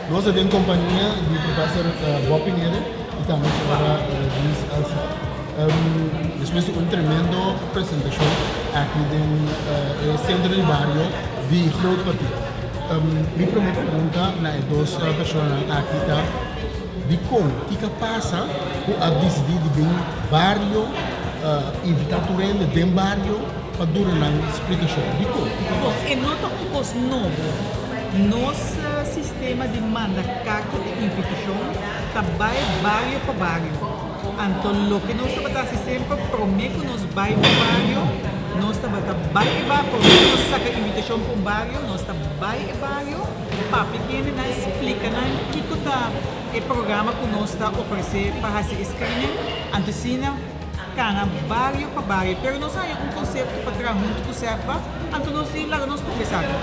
Nos ta den kompania di Professor Bob Pineda i tambe señora Denise Elsa. Despues di un tremendo presentashon aki den e sentro di bario di Groot Kwartier. Mi prome pregunta na e dos personanan aki ta, dikon, kiko a pasa ku a disidí di bin bario, invitá tur hende den bario pa duna nan splikashon? Dikon? Kiko a Bon, pasa? e no ta un kos nobo. Nos sistema di manda karta di invitashon ta bai bario pa bario. Anto loke nos tabata hasi semper promé ku nos bai un bario, nos tabata bai e bario, promé ku nos saka invitashon pa un bario, nos ta bai e bario, papia kendenan, splika nan kiko ta e programa ku nos ta ofresé pa hasi e screening. Anto asina kana bario pa bario. Pero nos haña un konsepto pa traha huntu ku SEFBA, anto nos di laga nos pone esaki.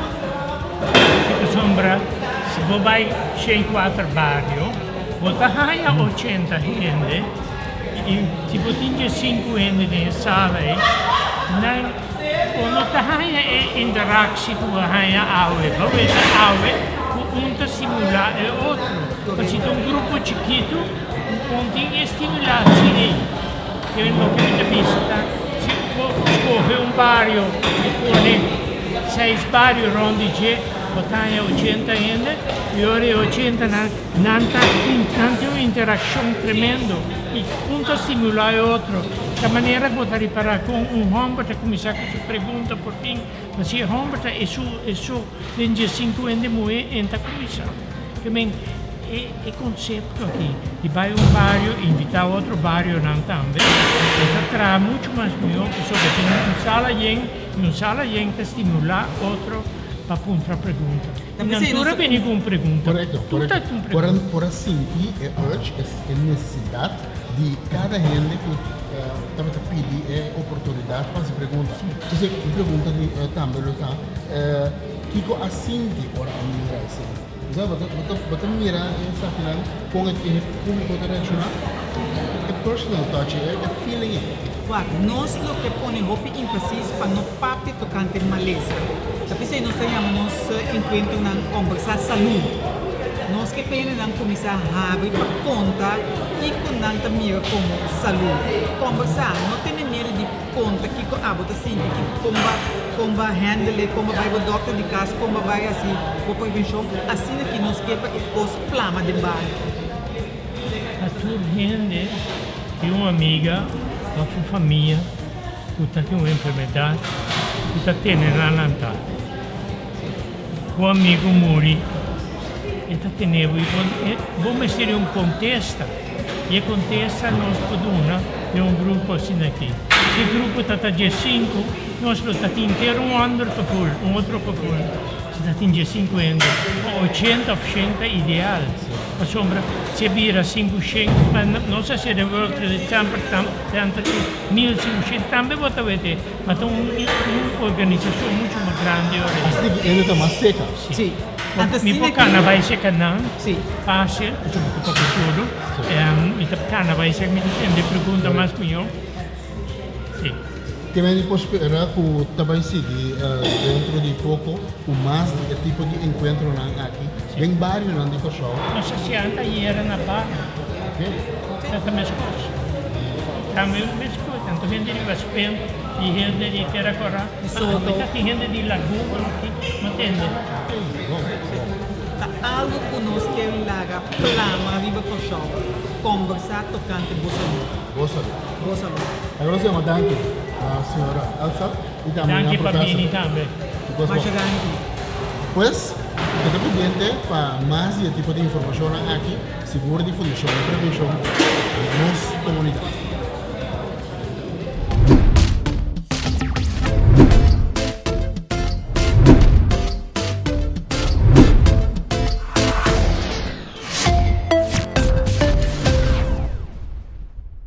Si pasobra si bo bai 104 bario bo ta haya 80 hende y si bo tin dje sinku hende den e sala ey nan bo no ta haya e interactie cu bo a haya awe. Bo weta awe cu un ta stimula e otro. Pa si ta un grupo chikito un tin e stimulatie ey. Kende loke mi ta bisa ta si bo scoge un bario y pone seis bario rond di dje bo ta haña 80 hende y ora e 80 nan nan ta nan tin un interaccion tremendo y un ta stimula e otro ta manera cu bo ta ripara con un homber ta cuminsa cu su pregunta por fin ma si e homber ta esu esu den dje sinku hende muhe en ta cuminsa. Ke men e e konsepto aki di bai un bario i invitá otro barionan tambe e ta traha muchu mas mihó pasobra tin un sala yen i un sala yen ta stimulá otro pa puntra pregunta. I nan tur a bini ku un pregunta. Korekto, Tur ta korekto. un Por a pregunta. por a sinti e urge, e e nesesidat di kada hende ku tabata pidi e oportunidat pa hasi pregunta. Entonces mi pregunta di tambe lo ta, Kiko a sinti ora a mira esei? Bo sa, bo ta, bo ta mira esakinan kon e e públiko ta reakshoná? E personal touch, e e feeling ei. Wak, nos lo ke pone hopi énfasis pa no papia tokante malesa. Ta p'esei nos ta yama nos enkuentronan Kombersá Salú. Nos ke pa hendenan kuminsá habri pa konta kiko nan ta mira komo salú. Kombersá, no tene miedu di. Konta kiko abo ta sinti, ki kon ba kon ba handle, kon ba bai bo dokter di kas, kon ba bai hasi bo prevenshon, asina ki nos ke pa e kos plama den bario. A tur hende tin un amiga òf un famia ku ta tin un enfermedat ku ta tene nan lantá. Bo amigu muri, e ta tene bo i bo mester di un kontesta. I e kontesta nos por duna den un grupo asina aki. Si e grupo ta ta diesinku, nos lo ta tin henter un ander gevoel, un otro gevoel. Si ta tin diesinku hende, o ochenta of shenta ideal. Pasobra si e bira sinku shen, pa nos a hasi den World Trade Center Center tin mil sinku shen, tambe bo ta wete. Ma ta un organisashon muchu mas grandi ora ei. Asina ki hende ta mas seka. Sí. Anto Mi asina por ki. kana bai seka nan Sí. fásil, pasobra mi ta papia surdu. Mi ta kana bai seka, mi ta tende pregunta mas mihó. Sí. Ke men por spera ku ta bai sigui dentro di poko ku mas di e tipo di enkuentronan aki den barionan di Kòrsou? Nos a sianta ayera na bario. Oke. Ta ta meskos. Tambe meskos. Tanto hende di Westpunt i hende di Tera Kòrá. Di Soto. Ta tin hende di Lagun aki. No tende. Bon, bon. Ta algu ku nos ke laga plama riba Kòrsou, kòmbersá tokante bo salú. Bo salú. Bo salú. Awor nos yama danki na señora Elsa i tambe na Danki pa professor. bini tambe. Masha danki. Pues, keda pendiente pa mas di e tipo di informashonnan aki, sigur di Fundashon di Prevenshon di nos komunidat.